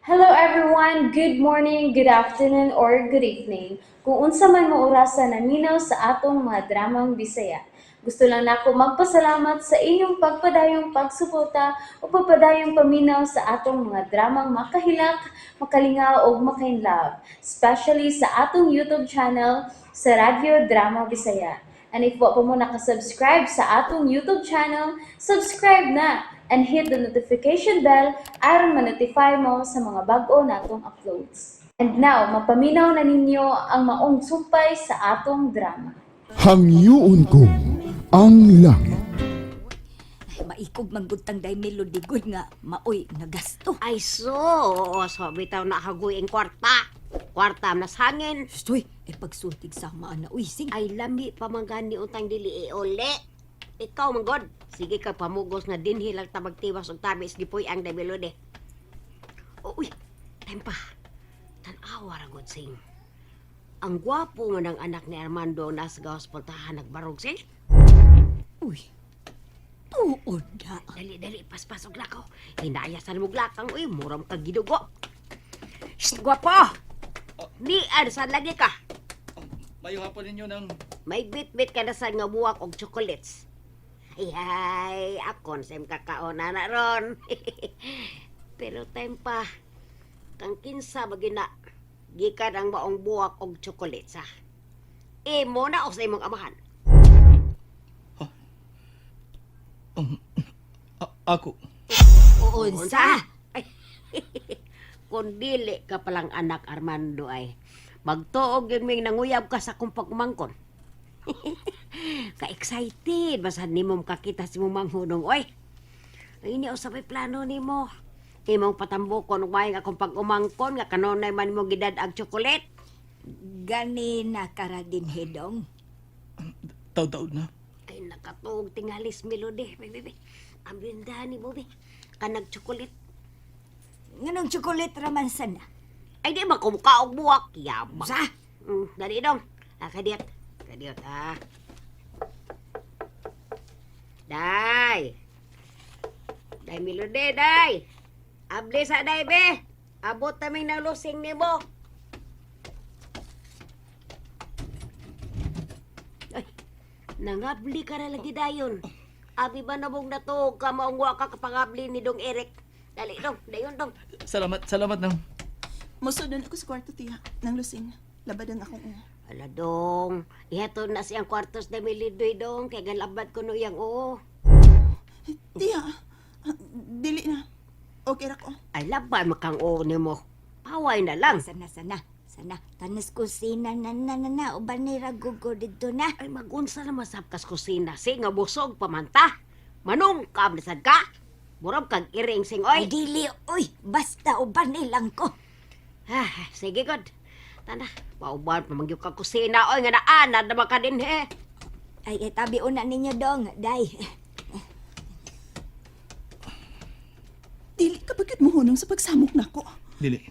Hello everyone! Good morning, good afternoon, or good evening. Kung unsa man mo orasa naminaw sa atong mga dramang Bisaya. Gusto lang nako magpasalamat sa inyong pagpadayong pagsuporta o pagpadayong paminaw sa atong mga dramang makahilak, makalingaw ug makainlove, especially sa atong YouTube channel sa Radyo Drama Bisaya. And if wa pa mo nakasubscribe sa atong YouTube channel, subscribe na and hit the notification bell aron ma-notify mo sa mga bag-o natong uploads. And now, mapaminaw na ninyo ang maong sumpay sa atong drama. Hangyoon ko ang langit. Ay, maikog manggutang day Melody gud nga maoy nagasto. Ay so, oo, so bitaw na hagoy ang kwarta. Kwarta mas hangin. Stoy, eh pagsultig sama na uy sing. Ay lami pa man gani utang dili e uli. Ikaw man god. Sige ka pamugos nga dinhi lang ta magtiwas og tabis gipuy ang debilode. Uy, time pa. Tan-awa ra god sing. Ang gwapo man ang anak ni Armando ang nasa gawas puntahan nagbarog sing. Uy. Tuod na. Dali, dali, paspas og lakaw. Hinayasan mo lakang, uy, muram kag gidugo. Shh, gwapo! Ni, sa lagi ka? Mayo hapon ninyo ng May bit-bit ka na sa nga buwak og chocolates. Ay, ay, akon sa imong kakaon na na ron. Pero time pa, kang kinsa bagina, gikan ang maong buwak og chocolates, ha? Imo na o sa imong amahan. Ako. Unsa? Ay, kung dili ka palang anak Armando ay, magtuog yun ming nanguyab ka sa akong pagmangkon. Ka-excited, basta nimo makakita si mong manghunong, oy. Ay, ini usapay plano nimo. Imong patambukon ug maayong akong pag-umangkon nga kanunay man mo gidad ang chocolate. Ganina kara din hedong. Taud-taud na. Ay nakatuog tingalis Melody, bebe. Be. Ang binda ni mo be. Kanag chocolate. Nganong chocolate raman sana? Ay di man kumuka og buwak. Yabang. Sa? Dali dong. Ah, kadiyot. Kadiyot, ah. Day. Day Melody, day. Abli sa day, be. Abot taming nalusing nimo. Ay, nangabli ka na lagi dayon. Abi ba nabong natuog ka maungwa ka kapangabli ni Dong Eric? Dali dong, dayon dong. Salamat, salamat nang. Mosunod ako sa kwarto, tiya. Nang lusing. Labad ang akong ulo. Ala dong, ihato na siyang kwartos na milidoy dong, kay galabad ko no iyang oo. Tiya, ah, dili na. Okay ra ko. Ay labay makang oo nimo. Paway na lang. Sana sana. Sana tanas kusina na na na na uban ni ragugo didto na. Ay magunsa na masab kas kusina si nga busog pamanta. Manong kaablisad ka. Murag kag iring sing Ay oy. dili uy, basta uban ni lang ko. Ah, sige god. Tana, pauban pa magyud ka kusina oy nga naanad na ka dinhi. Ay, eh, tabi una ninyo dong, day. Dili ka bagit mohunong sa pagsamok nako. Dili.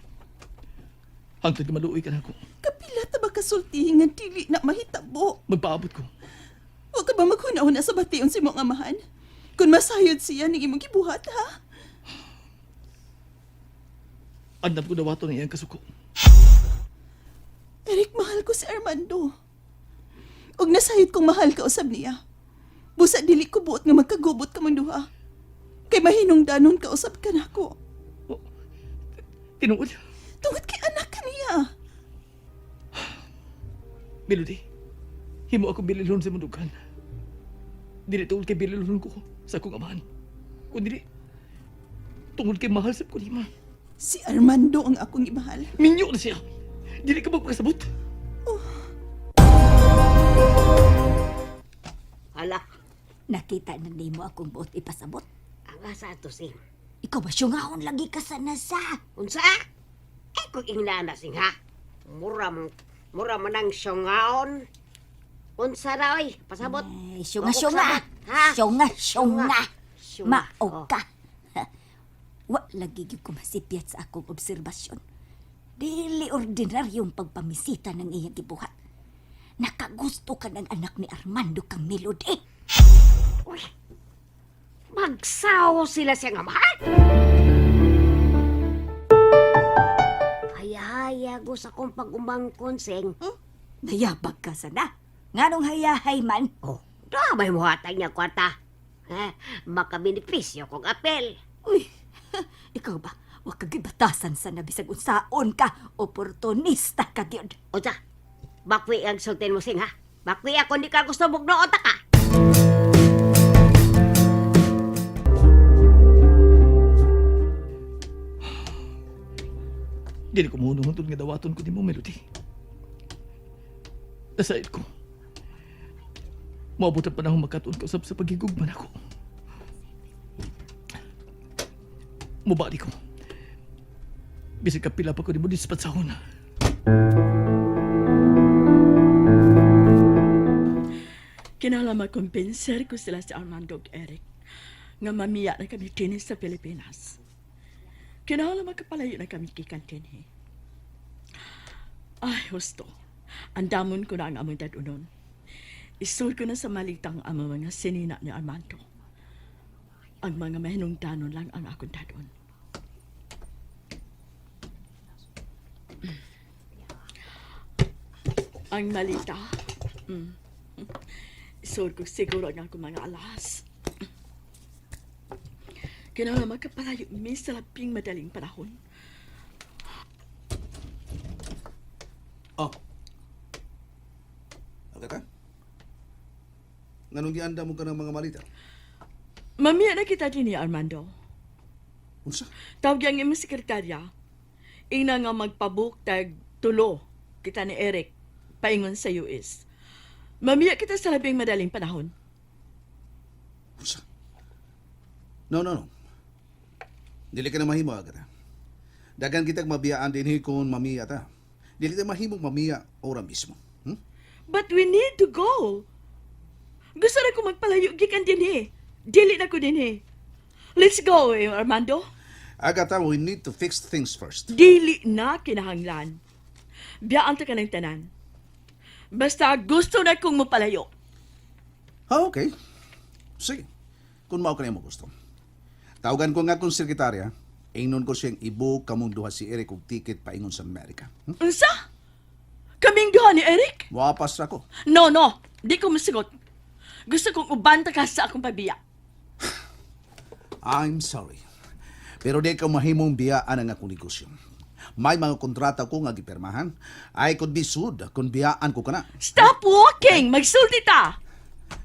Hangtod ka maluoy ka na ako. Kapila ta ba kasultihin nga dili na mahitabo? Magpaabot ko. Wa ka ba maghuna-huna sa bation sa imong amahan? Kung masayod siya ning imong gibuhat, ha? Andam ko dawato ng iyang kasuko. Eric, mahal ko si Armando. Ug nasayod kong mahal ka usab niya. Busa dili ko buot nga magkagubot ka mong duha. Kay mahinungdanon ka usab ka nako. Oh, tinuod. Tungod kay anak ka niya. Melody. Himo ako bililhon sa mundukan. Dili tungod kay bililhon ko sa akong amahan. Kun dili, tungod kay mahal sa ko nima. Si Armando ang akong imahal. Minyo na siya. Dili ka magpakasabot. Hala, Nakita na nimo akong buot ipasabot. ang asa ato sing. Ikaw ba syungahon lagi ka sa nasa? Unsa? Ay kung ingnana sing ha. Mura man mura man ang syongaon. Unsa na oy, pasabot. Ay, syunga syunga. Sabot, ha? Syunga syunga. Syunga. Mao Oh. ka. Ha. Wa lagi gyud ko masipyat sa akong obserbasyon. Dili ordinaryong pagpamisita ng iyang gibuhat. Nakagusto ka ng anak ni Armando kang Melody. Uy, magsaw sila siyang amahan. Santiago sa akong pag-umangkon, Sing. Nayabag ka sana. Nganong hayahay man. Oh, damay mo hatag niya kwarta. Ha? Makabenepisyo kong apel. Uy, ikaw ba? Wa ka gibatasan sa nabisag unsaon ka. Oportunista ka gyud. Unsa? Bakwi ang sultin mo, Sing, ha? Bakwi ako, di ka gusto mugnoot ka. Dili ko mo hantod nga dawaton ko nimo, Melody. Nasayod ko. Moabot ang panahon magkatuon ka usab sa pagigugman ako. Mubali ko. Bisag kapila pa ko nimo dispatsahon. Kinahanglan makumbinser ko sila si Armando ug Eric nga mamiya na kami dinhi sa Pilipinas. Kinahanglan magkapalayo na kami gikan dinhi. Ay, husto. Andamon ko na ang among dad-unon. Isur ko na sa malitang ang mga sinina ni Armando. Ang mga mahinungdanon lang ang akong dadon. Ang malita. Isur ko siguro ang akong mga alas. Kinahanglan magkapalayo mi sa labing madaling panahon. Oh. Agata? Nganong gianda mo ka ng mga malita? Mamiya na kita din ni Armando. Unsa? Tawag ang imong sekretarya. Ina nga magpabook tag tulo kita ni Eric paingon sa US. Mamiya kita sa labing madaling panahon. Unsa? No, no, no. Dili ka na mahimo, Agata. Dagan kitag mabiyaan dinhi kung mamiya ta. Dili ta mahimong mamiya ora mismo. But we need to go. Gusto na ko magpalayo gikan dinhi. Dili na ko dinhi. Let's go, eh, Armando. Agata, we need to fix things first. Dili na kinahanglan. Biyaan ta ka ng tanan. Basta gusto na kong mapalayo. Ah, okay. Sige. Kung mao ka na mo gusto. Tawagan ko nga kung sekretarya, ingnon ko siyang ibo kamong duha si Eric og ticket paingon sa Amerika. Unsa? Kaming duha ni Eric? Wapas ra ko. No, no. Di ko masigot. Gusto kong ubanta ka sa akong pabiya. I'm sorry. Pero di ka mahimong biyaan ang akong negosyo. May mga kontrata ko nga gipirmahan. I could be sued kung biyaan ko kana. Stop walking! Magsulti ta!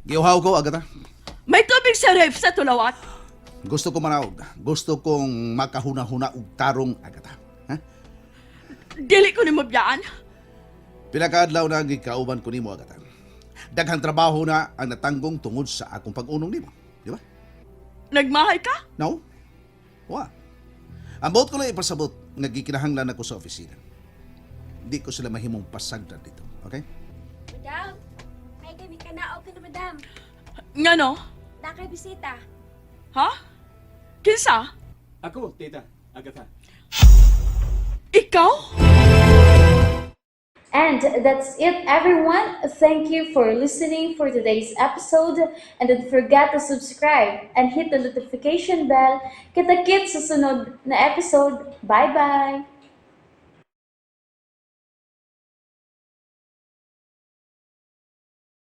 Giuhaw ko, Agata. May tubig sa ref sa tulawat. Gusto ko manaog. Gusto kong makahuna-huna og tarong, Agata. Ha? Dili ko ni mabiyaan. Pila ka adlaw na ang gikauban ko nimo, Agata. Daghang trabaho na ang natanggong tungod sa akong pag-unong nimo. Di ba? Nagmahay ka? No? Wa. Ang buot ko lang ipasabot nga gikinahanglan ako sa opisina. Di ko sila mahimong pasagdan dito. Okay? Madam, may kami ka na okay na, madam. Ngano? Nakay bisita. Ha? Kinsa? Ako, tita. Agatha. Ikaw? And that's it, everyone. Thank you for listening for today's episode. And don't forget to subscribe and hit the notification bell. Kita-kits sa sunod na episode. Bye-bye!